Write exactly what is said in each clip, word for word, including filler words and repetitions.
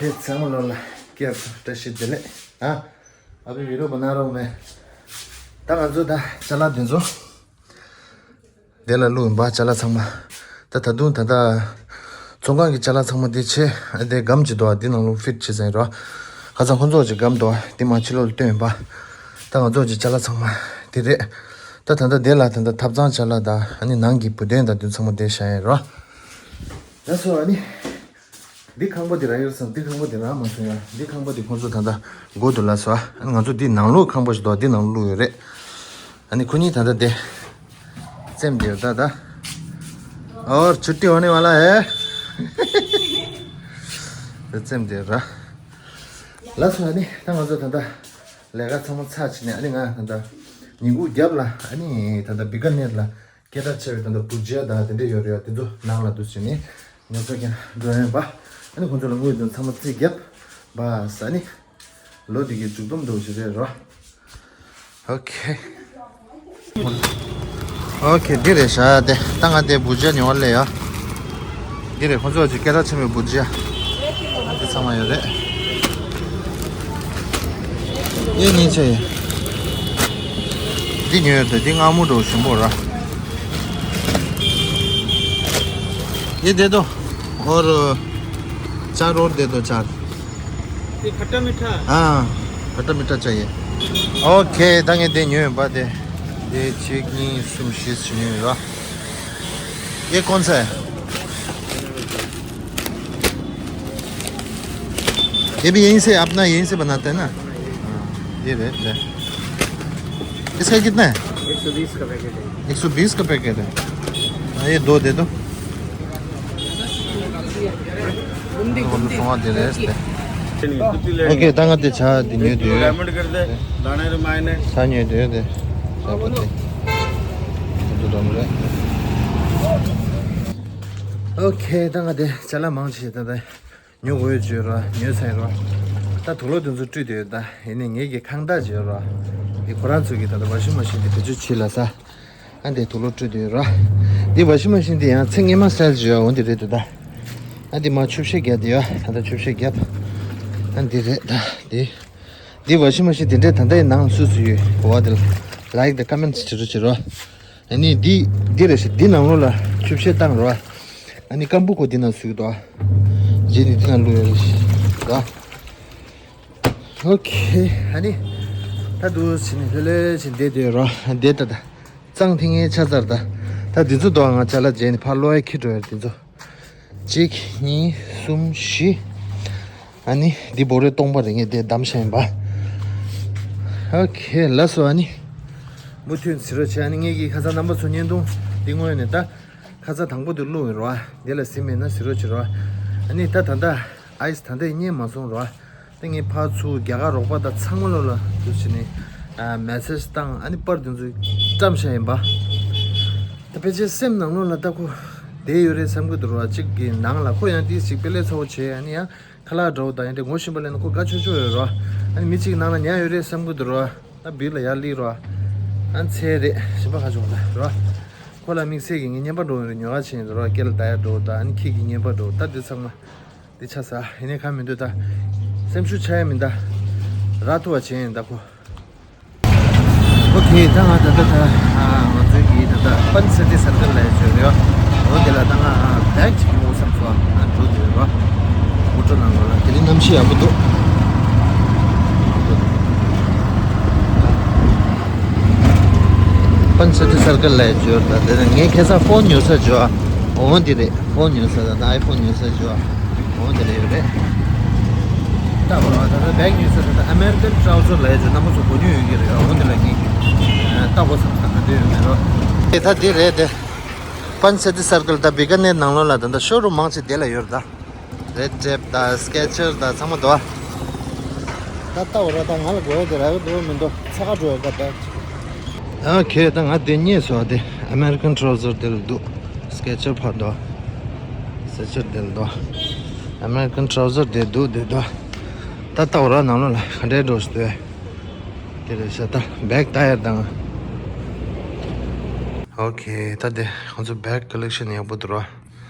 ཁྱེད་ཚང་མ་ལོ་ལ་སྐྱབས་བཀྲ་ཤིས་བདེ་ལེགས། ཨ། ཨ་བི་བི་རོ་བ་ན་རོ་མེ། ད་ང་ཚོ་ད་ཅ་ལག་དེ་ཚོ་དེ་ལ་བླུགས་ཡིན་པ་ཅ་ལག་ཚང་མ། ད་ད་དུང་ད་ད་ཚོང་ཁང་གི་ཅ་ལག་ཚང་མ་དེ་ཆེ་དེ་སྒམ་གྱི་དོ་དེ་ནང་ལོགས་ཕིཊ་བྱེད་ཟིན་རོ། ཁ་སང་ཁོང་ཚོ་གྱི་སྒམ་དོ་དེ་མ་ཕྱི་ལོགས་ལ་བཏོན་ཡིན་པ། ད་ང་ཚོ་གྱི་ཅ་ལག་ཚང་མ་དེ་རེད། ད་ད་ད་དེ་ལ་ད་ད་ཐབ་ཚང་ཅ་ལག་ད་ཨ་ནི་ནང་གི་བུ་དོན་ད་དུང་ཚང་མ་དེ་བཞག་ཡིན་རོ། ད་སོ་ཨ་ནི། འདི་ཁང་པ་འདི་རང་ཡོད་སམ། འདི་ཁང་པ་འདི་རང་མ་སོང་ཡ། འདི་ཁང་པ་འདི་ཁོང་ཚོ་ད་ལྟ་སྒོ་འདི་ལ་སོ། ཨ་ནི་ང་ཚོ་འདི་ནང་ལོགས་ཁང་པ་ཞིག་འདུག་འདི་ནང་ལོགས་ཡོད་རེད། ཨ་ནི་ཁོ་གཉིས་ད་ལྟ་དེ་རྩེམ་འདི་ཡོད་ད་ད། और छुट्टी होने वाला है। དེ་རྩེམ་འདི་ཡོད་ར། ལགས་སོ། ཨ་ནི་ད་ང་ཚོ་ད་ལྟ་ལས་ཀ་ཚང་མ་ཚར་བྱས་ནས། ཨ་ནི་ང་ད་ལྟ་ཉིན་གུང་རྒྱབ་ལ་ཨ་ནི་ད་ལྟ་བི་ཀ་ནེར་ལ་སྐད་གྲགས་ཆེ་བའི་ད་ལྟ་བུ་ཇི་ཡ་དང་དེ་འདྲ་ཡོད་རེད་ཡ། དེ་ཚོ་ནང་ལ་འདུག་བྱས་ནས་ཉོ་ཚོང་རྒྱག་འགྲོ་ཡིན་པ། ཨ་ནི་ཁོང་ཚོ་ལ་དངུལ་དོན་ཚང་མ་རྩིས་བརྒྱབ་པ་ས་ནི་ལོ་འདི་གི་མཇུག་སྡོམ་འགྲོ་བཞིན་རེད་རོ། ཨོ་ཁེ། ཨོ་ཁེ། འདི་རེད་ཤག་དེ་ད་ང་དེ་བུ་ཇ་ཉོ་བ་ལས་ཡ། འདི་རེད། ཁོང་ཚོ་ཅིག་སྐད་གྲགས་ཆེན་པོའི་བུ་ཇ། འདི་ཚང་མ་ཡོད་རེད། ཡེ་ཉིན་ཆེ། འདི་ཉོས་ཡོད་དེ། འདི་མངར་མོ་འགྲོ་ཞིམ་པོ་ར། ये दे दो। और चार और दे दो, चार। ये खट्टा मीठा? हाँ, खट्टा मीठा चाहिए। ཨོ་ཁེ། ད་ངས་དེ་ཉོས་ཡོད་པ་དེ། དེ་གཅིག་གཉིས་གསུམ་བཞི་ཉོས་ཡོད་ར། ये कौन सा है? ये भी यहीं से, अपना यहीं से बनाते हैं ना? हाँ, ये रहे, रहे। इसका कितना है? एक सौ बीस का पैकेट है। एक सौ बीस का पैकेट है। हाँ, ये दो दे दो। ཨོ་ཁེ། ད་ང་དེ་ཇ་དེ་ཉོས་དུས། ཇ་ཉོས་དུས་དེ། ཇ་པོ་དེ་འདུག་འགྲོ་མི་རེད། ཨོ་ཁེ། ད་ང་དེ་ཅ་ལག་མང་ཆེ་ད་ད་ཉོ་དགོས་ཡོད་བརྗོད་རོགས། ཉོས་ཚར་རོགས། ད་དུག་ལོག་དེ་ཚོ་བཀྲུས་དེ་ཡོད། ད་ཡིན་ནའི་ངེད་ཀྱི་ཁང་བདག་བརྗོད་རོགས། དེ་ཁོ་རང་ཚོ་གི་ད་ད་ཝ་ཤིང་མ་ཤིན་དེ་བེད་སྤྱོད་བྱེད་ལ་ས། ཨ་འདི་དུག་ལོག་བཀྲུས་དེ་ཡོད་རོགས། འདི་ཝ་ཤིང་མ་ཤིན་དེ་ཡང་ཚེ་སྔོན་མ་སེལ་བརྗོད་འོ་འདི་རེད་དེ་ད། ཨ་འདི་མ་ཆུ་བཤལ་རྒྱག་དེ་ཡོད། ད་ད་ཆུ་བཤལ་རྒྱབ། ཨ་འདི་རེད་ད་དེ། འདི་ཝ་ཤིང་མ་ཤིན་དེ་འདྲས་ད་ལྟའི་ནང་སུ་སུ་ཡོད་གོ་བ་དེ་ལ་ལའིག་དང་ཀོ་མེན་ཊི་བྱེད་རོགས་བྱེད་རོགས། ཨ་ནི་འདི་འདི་རེད་ཤག་འདི་ནང་ལོགས་ལ་ཆུ་བཤལ་བཏང་རོགས། ཨ་ནི་སྐམ་པོ་ཁོ་འདི་ནང་བཟོས་འདུག་རྗེས་ནི་འདི་ནང་བླུགས་ཡོད་རེད་ཤག་ཨོ་ཁེ། ཨ་ནི་ད་འདུག་བྱས་ནས་ལྷོད་ལྷོད་བྱས་བསྡད་བསྡད་རོགས། བསྡད་ད་ད། གཙང་ཐིང་ངེ་ཆ་ཚར་ད། ད་འདི་ཚོ་འདུག་ང་ཅ་ལག་རྗེས་ནི་ཕར་གློག་ཡ་ཁྱི་འགྲོ་ཡ་འདི་ཚོ། གཅིག་གཉིས་གསུམ་བཞི། ཨ་ནི་འདི་བོ་རེ་སྟོང་པ་རེ་ངས་དེ་བསྡམས་བཞག་ཡིན་པ། ཨོ་ཁེ། ལགས་སོ། ཨ་ནི་མུ་མཐུད་ཟེར་རོགས་བྱས། ཨ་ནི་ངེད་ཀྱི་ཁ་སང་རྣམ་པ་ཚོ་བརྙན་ཐུང་འདི་སྔོན་ནས་ད་ཁ་སང་དང་པོ་དེ་བླུགས་ཡིན་རོགས། དེ་ལ་གཟིགས་མེད་ན་གཟིགས་རོགས་བྱེད་རོགས། ཨ་ནི་ད་ད་ལྟ་ཨའི་སི་ད་ལྟ་རྙེད་མ་སོང་རོགས། ད་ངས་ཕར་ཚུར་རྒྱ་གར་རོགས་པ་དང་ཚང་མ་ལོ་ལ་འདུག་བྱས་ནས་ཨ་མེ་སེ་ཇི་བཏང་། ཨ་ནི་པར་དེ་ཚོ་བཀྲམ་བཞག་ཡིན་པ། ད་ཕལ་ཆེར་སེམས་ནང་ལོགས་ལ་ད་ཁོ་བསྡད་ཡོད་རེད་བསམ་གི་འདུག་རོ། གཅིག་གི་ནང་ལ་ཁོ་ཡང་ཏིས་གཅིག་དཔེ་ལས་ཚ་བོ་བྱས། ཨ་ནི་ཡང་ཁ་ལག་འདྲ་བོ་དང་ཡང་དེ་ངོ་ཤེས་པ་ལས་ན་ཁོ་དགའ་ཆོག་ཆོག་ཡོད་རོ། ཨ་ནི་མི་གཅིག་ནང་ལ་ཉལ་ཡོད་རེད་བསམ་གི་འདུག་རོ། ད་བིར་ལ་ཡར་སླེབས་རོ། ཨ་ནི་ཚེ་རེད་ཞིམ་པ་ཁ་བྱུང་ད་རོ། ཁོ་ལ་དམིགས་བསལ་གྱི་ངས་རྔན་པ་འགྲོ་ཡོད་རེད། ཉོ་ག་ཕྱིན་ཡོད་རོ། སྐེ་ལ་ལྟ་ཡ་འགྲོ་ད། ཨ་ནི་ཁྱི་གི་རྔན་པ་འགྲོ་ད། འདི་ཚང་མ། འདི་ཆ་ས་ཡིན་ནའི་གང་མི་འདུག་ད། སེམས་ཤུགས་ཆག་ཡ་མིན་ད། རག་ཐུབ་པ་བྱས་ཡིན་ད་ཁོ། ཨོ་ཁེ། ད་ང་ད་ལྟ་ད་ང་ཚོའི་གི་ད་ལྟ་པན་སི་ཊི་སར་ཀལ་ལ་ཡ་བྱོས་རེད། འོ་དེ་ལ་ད་ང་བེག་ཅིག་ཉོ་བསམ་སོང་། ཨ་འགྲོ་དེ་རེད་པ། མོ་ཊ་ནང་ལོགས་ལ། དེ་རིང་གནམ་གཤིས་ཡག་པོ་འདུག་པན་སི་ཊི་སར་ཀལ་ལ་ཡ་བྱོས་རེད། ད་དེ་ནས་ངས་ཁ་སང་ཕོན་ཉོ་ས་བྱོས། འོ་དེ་རེད། ཕོན་ཉོ་ས་ད་ད་ཨའི་ཕོན་ཉོ་ས་བྱོས། འོ་དེ་ལ་ཡོད་རེད། ལྟ་བ་རོ། ད་ལྟ་བེག་ཉོས་ས་ད་ལྟ་ཨ་མེ་རི་ཀན་ཊ་རའུ་ཛར་ལབ་ཡ་ཅིག་རྣམ་པ་ཚོ་གོ་མྱོང་ཡོད་ཀྱི་རེད། འོ་འདི་ལ་ངས་ལྟ་དགོས་བསམ་ས་ག་འདོད་ཡོད་མེད་རོ། དེ་ད་འདི་རེད་དེ། པན་སི་ཊི་སར་ཀལ་ད་བི་ཀ་ནེར་ནང་ལོགས་ལ་ད་ལྟ་ཤོ་རུམ་མང་ཆེ་དེ་ལ་ཡོད་རེད་ད། རེད་ཊེབ་ད་སི་ཀེ་ཆར་ད་ཚང་མ་འདུག་ད་ལྟ་བ་ར་ད་ང་ལ་དགོས་ཡ་དེ་རག་གི་འདུག་མི་འདུག་ཚ་ཁ་འགྲོ་ཡ་ད་ད། ཨོ་ཁེ། ད་ང་དེ་རྙེད་སོང་། དེ་ཨ་མེ་རི་ཀན་ཊ་རའུ་ཛར་དེ་ལ་འདུག་སི་ཀེ་ཆར་ཕར་འདུག་སི་ཀེ་ཆར་དེ་ལ་འདུག་ཨ་མེ་རི་ཀན་ཊ་རའུ་ཛར་དེ་འདུག་དེ་འདུག་ད་ལྟ་བ་ར་ནང་ལོགས་ལ་ག་འདྲའི་འགྲོ་ཞིག་འདུག་དེ་རེད་ཤག་ད་བེག་ལྟ་ཡ་དང་། ཨོ་ཁེ། ད་དེ་ཁོང་ཚོ་བེག་ཀོ་ལེག་ཤན་ཡག་པོ་འདུག་ར།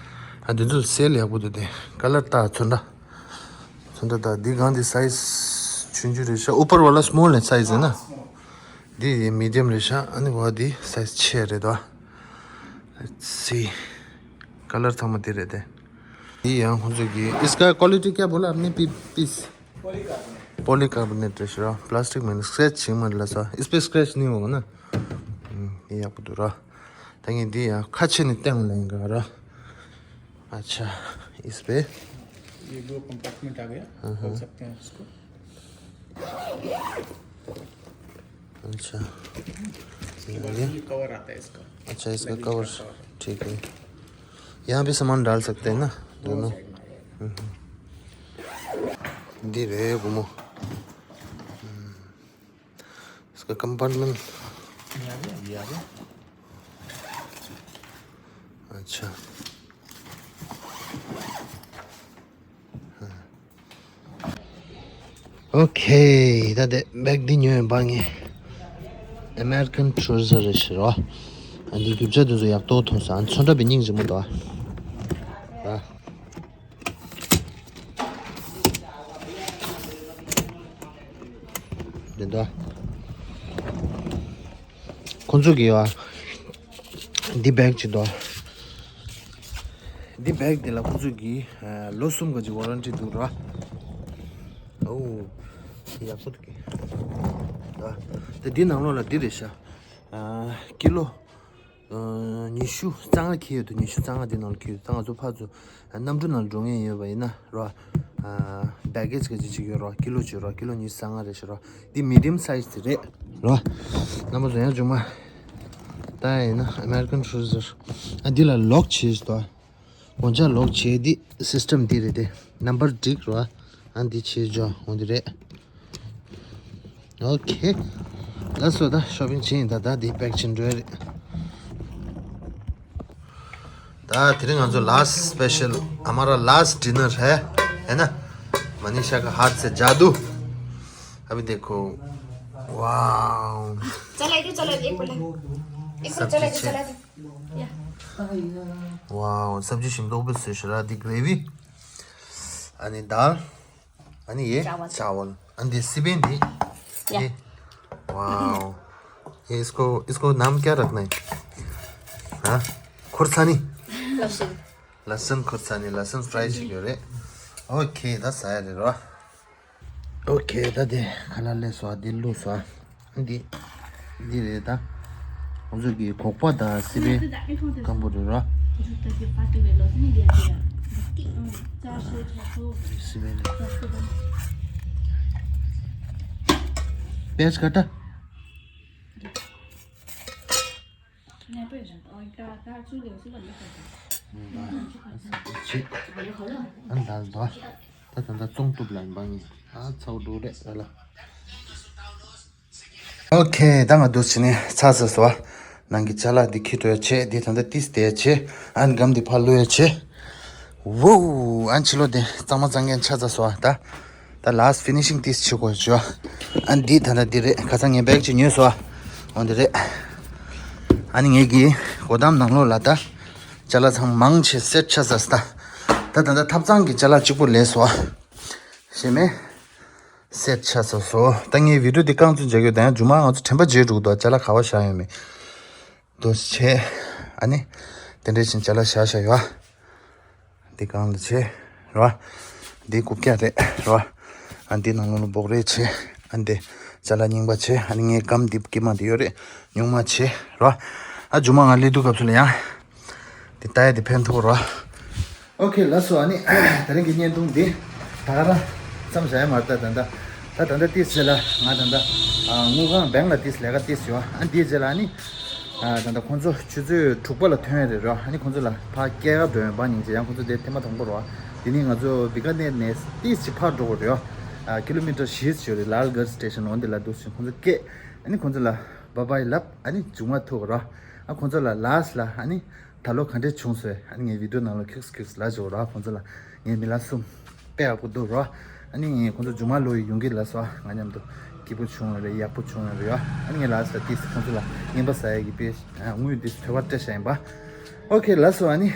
ཨ་དེ་ཚོ་སེལ་ཡག་པོ་འདུག་དེ་ཀ་ལར་ད་ཚོན་ད། འདྲ་ད་འདི་གང་འདི་སའི་ཛི་ཆུང་ཆུང་རེད་ཤག་ཨུ་པར་ཝ་ལ་སི་མོལ་ནས་སའི་ཛི་ཡིན་ན། འདི་ཡི་མི་ཌི་ཡམ་རེད་ཤག་ཨ་ནི་བ་འདི་སའི་ཛི་ཆེ་རེད་དོ། Let's see. ཀ་ལར་ཚང་མ་འདི་རེད་དེ། འདི་ཡང་ཁོང་ཚོ་གི इसका क्वालिटी क्या बोला आपने? पी पीस पॉलीकार्बोनेट རེད་ཤག་པ་ལ་སི་ཊིག་མིན་སི་ཀེ་རེཆ་བྱེད་མ་རེད་ལ་ས་इसपे स्क्रैच नहीं होगा ना। འདི་ཡག་པོ་འདུག་ར། ད་ངས་འདི་ཡང་ཁ་ཕྱེ་ནས་བསྟན་ལེན་ག་ར། अच्छा, इस पे ये दो कंपार्टमेंट आ गया, खोल सकते हैं इसको। अच्छा, इसके बाद ये कवर आता है इसका। अच्छा, इसका कवर। ठीक है। यहाँ भी सामान डाल सकते हैं ना दोनों। འདི་རེད་བུ་མོ། इसका कंपार्टमेंट। ये आ गया, ये आ गया। अच्छा। ཨོ་ཁེ། ད་དེ་བེག་འདི་ཉོས་ཡིན་པ་ངས། American Tourister རེད་ཤག་རོ། ཨ་འདི་རྒྱུ་ཆ་དེ་ཚོ་ཡག་ཏོག་མཐོང་སོང་། ཨ་ཚོན་ཁྲ་བའི་སྙིང་རྗེ་མོ་འདུག་ཨ། ར། འདི་འདུག་ཨ། ཁོང་ཚོ་གི་ཡོད་ཨ། འདི་བེག་ཅིག་འདུག་ཨ། འདི་བེག་འདི་ལ་ཁོང་ཚོ་གི་ཨ་ལོ་གསུམ་ག་ཅིག་ཝ་རན་ཊི་འདུག་ར། ཨོ། ཡག་པོ་འདུག་གི། ད་དེ་འདི་ནང་ལོགས་ལ་འདི་རེད་ཤག་ཨ་ཀི་ལོ་ཨ་ཉི་ཤུ་རྩ་ལྔ་འཁྱེར་ཡོད་འདུག་ཉི་ཤུ་རྩ་ལྔ་འདི་ནང་ལ་འཁྱེར་ཡོད་འདུག་ད་ང་ཚོ་ཕར་ཚུར་གནམ་གྲུ་ནང་འགྲོ་མཁན་ཡོད་པ་ཡིན་ན་ར། ཨ་བེ་གེ་ཇི་ག་ཅིག་ཅིག་ཡོད་ར། ཀི་ལོ་ཅིག་ཡོད་ར། ཀི་ལོ་ཉི་ཤུ་རྩ་ལྔ་རེད་ཤག་ར། འདི་མི་ཌི་ཡམ་སའི་ཛི་དེ་རེད་ར། རྣམ་པ་ཚོ་ཡང་ཅུང་མ། ད་ཡིན་ན་American Tourister ཨ་འདི་ལ་ལོག་བྱེད་ཤག་ད། སྒོ་ལྕགས་ལོག་བྱས་འདི་སིས་ཊམ་འདི་རེད་དེ། ནམ་བར་སྒྲིག་རོ། ཨ་འདི་བྱས་འཇོག་འོ་འདི་རེད། ཨོ་ཁེ། ལགས་སོ་ད་ཤོ་པིང་བྱས་ཡིན། ད་ད་འདི་པེག་བྱེད་འགྲོ་ཡ་རེད། ད་དེ་རིང་ང་ཚོ་last special हमारा last dinner है, है ना? मनीषा का हाथ से जादू। अभी देखो। वाओ। चला दो, चला दो, एक मिनट। एक मिनट, चला दो, चला दो। या। वाओ, सब्जी शिमला उबल से शरा दी ग्रेवी। अनि दाल। अनि ये चावल। चावल। अनि ये सिबेन दी। या। ये। वाओ। ये इसको, इसको नाम क्या रखना है? हाँ? खुरसानी। लहसुन। लहसुन खुरसानी, लहसुन फ्राई चाहिए रे। ओके, that's आया रे रो। ཨོ་ཁེ། ད་དེ་ཁ་ལག་ལས་སོ། འདི་བླུགས་སོ། འདི་འདི་རེད་ད། ང་ཚོ་གི་ཁོག་པ་དང་སི་པན་སྐམ་པོ་རེད་ར། སི་པན་ནི། प्याज काटा? ཆེ། ཨ་ད་ད་ད་ད་ཙོང་ཏུབ་ལ་འབངས་ཨ་ཚའོ་འགྲོ་རེད་ད་ལ། ཨོ་ཁེ། ད་ང་འདུག་བྱས་ནས་ཚར་ཚར་སོང་། ནང་གི་ཅ་ལག་འདི་ཁྱེར་འགྲོ་ཡ་བྱས། འདི་ད་ལྟ་ཏིས་བསྡད་ཡ་བྱས། ཨ་ནི་སྒམ་འདི་ཕར་བླུག་ཡ་བྱས། ཝོ། ཨ་ཕྱི་ལོགས་དེ་གཙང་མ་གཙང་རྐྱང་ཆགས་ཚར་སོང་། ད་ད་last finishing ཏིས་བྱེད་དགོས་བྱས། ཨ་འདི་ད་ལྟ་འདི་རེད། ཁ་སང་ངས་བེག་ཅིག་ཉོས་སོང་། འོ་འདི་རེད། ཨ་ནི་ངེད་ཀྱི་སྒོ་འགྲམ་ནང་ལོགས་ལ་ད་ཅ་ལག་ཚང་མང་ཆེ་སེཊ་ཆགས་ཚར་སོང་། ད་ད་ད་ད་ཐབ་ཚང་གི་ཅ་ལག་གཅིག་པོ་ལས་སོང་། ཤེས་མེད། སེཊ་ཆགས་ཚར་སོང་། ད་ངའི་བི་ཌིའོ་འདི་རྐང་བཙུགས་བྱ་རྒྱུ་ད་ཡང་མཇུག་མ་ང་ཚོ་དྲན་པ་བརྗེད་འགྲོ་གི་འདུག་ཅ་ལག་ག་བ་བཞག་ཡོད་མེད། འདུག་བྱས། ཨ་ནི། དེ་འདྲས་བྱས་ཅ་ལག་བཞག་བཞག་ཡོད། འདི་སྒང་ལ་བྱས། རོ། འདི་རྐུབ་བཀྱག་རེད་རོ། ཨ་འདི་ནང་ལོགས་ལ་སྦོག་རས་བྱས། ཨ་འདི་ཅ་ལག་རྙིང་པ་བྱས། ཨ་ནི་ངའི་སྒམ་འདི་དཀྱིལ་མ་འདི་ཡོད་རེད། སྨྱུག་མ་བྱས་རོ། ཨ་མཇུག་མ་ང་སླེབས་དུས་སྐབས་སུ་ལ་ཡང་འདི་ལྟ་ཡ་འདི་ཕན་ཐོགས་རོ། ཨོ་ཁེ། ལགས་སོ། ཨ་ནི་དེ་རིང་གི་བརྙན་ཐུང་འདི་ད་ག་རང་མཚམས་བཞག་ཡ་མ་རེད། ད་ད་ད་ད་ད་ལྟ་ཏིས་བྱས་ལ་ང་ད་ད་ཨ་དངུལ་ཁང་བེང་ལ་ཏིས་ལས་ཀ་ཏིས་བྱས་པ། ཨ་འདིའི་རྗེས་ལ་ཨ་ནི་ཨ་ད་ད་ཁོང་ཚོ་ཆུ་ཚོད་དྲུག་པ་ལ་ཐོན་ཡ་རེད་རོ། ཨ་ནི་ཁོང་ཚོ་ལ་ཕར་སྐྱེལ་ག་འགྲོ་ཡོང་པ་ཉིན་བྱས། ཡང་ཁོང་ཚོ་དེ་ཐེངས་མ་དང་པོ་རོ། དེ་ནི་ང་ཚོ་བི་ཀ་ནེར་ནས་ཏིས་ཅིག་ཕར་འགྲོ་དགོས་རེད་ཡོ། ཨ་ཀི་ལོ་མི་ཊར་བཞི་ཙམ་ཡོད་རེད། ལཱལ་གྷར་སི་ཊེ་ཤན་འོ་འདི་ལ་འདུག་སེ་ཁོང་ཚོ་སྐྱེལ། ཨ་ནི་ཁོང་ཚོ་ལ་བྷའི་བྷའི་ལབ། ཨ་ནི་མཇུག་མ་ཐུག་རོ། ཨ་ཁོང་ཚོ་ལ་ལཱསི་ལ་ཨ་ནི་ད་ལོ་ག་འདྲས་བྱུང་སོང་། ཨ་ནི་ངའི་བི་ཌིའོ་ནང་ལ་ཁིག་ཁིག་ལ་འཇོག་རོགས། ཁོང་ཚོ་ལ་ངའི་མི་ལ་གསུམ་དཔེ་ཡག་པོ་འདུག་རོགས། ཨ་ནི་ཁོང་ཚོ་མཇུག་མ་ལོ་ཡི་ཡོང་གི་ལ་སོ། ང་མཉམ་དུ་སྐྱིད་པོ་བྱུང་བ་རེད། ཡག་པོ་བྱུང་བ་རེད་ཡོ། ཨ་ནི་ངའི་ལཱསི་ལ་ཏིས་ཁོང་ཚོ་ལ་རྔན་པ་ཟ་ཡ་གི་དཔེ་དངུལ་ཏིས་དོད་པ་སྤྲད་བཞག་ཡིན་པ། ཨོ་ཁེ། ལགས་སོ། ཨ་ནི་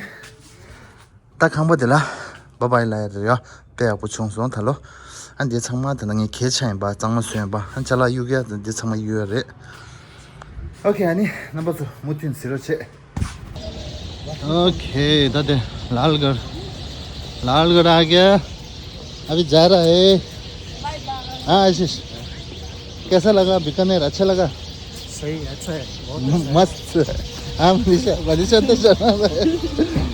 ད་ཁང་པ་དེ་ལ་ བྷའི་བྷའི་ལབ་ཡ་རེད་ཡ། དཔེ་ཡག་པོ་བྱུང་སོང་ད་ལོ། ཨ་འདི་ཚང་མ་ད་ལྟ་ངའི་གད་ཆག་ཡིན་པ། གཙང་མ་བཟོས་ཡིན་པ། ཨ་ཅ་ལག་གཡུག་ཡ་འདི་ཚང་མ་གཡུག་ཡ་རེད། ཨོ་ཁེ། ཨ་ནི་རྣམ་པ་ཚོ་མུ་མཐུད་གཟིགས་རོགས་བྱེད། ཨོ་ཁེ། ད་དེ་ལཱལ་གར། ལཱལ་གར་ཨ་གེ། ཨ་བི་ཇཱ་ར་ཧེ། ཨ་ཤི་ཤི། कैसा लगा बीकानेर? अच्छा लगा? सही, अच्छा है, बहुत अच्छा है। मस्त। हाँ, मनीषा, मनीषा तो जाना है।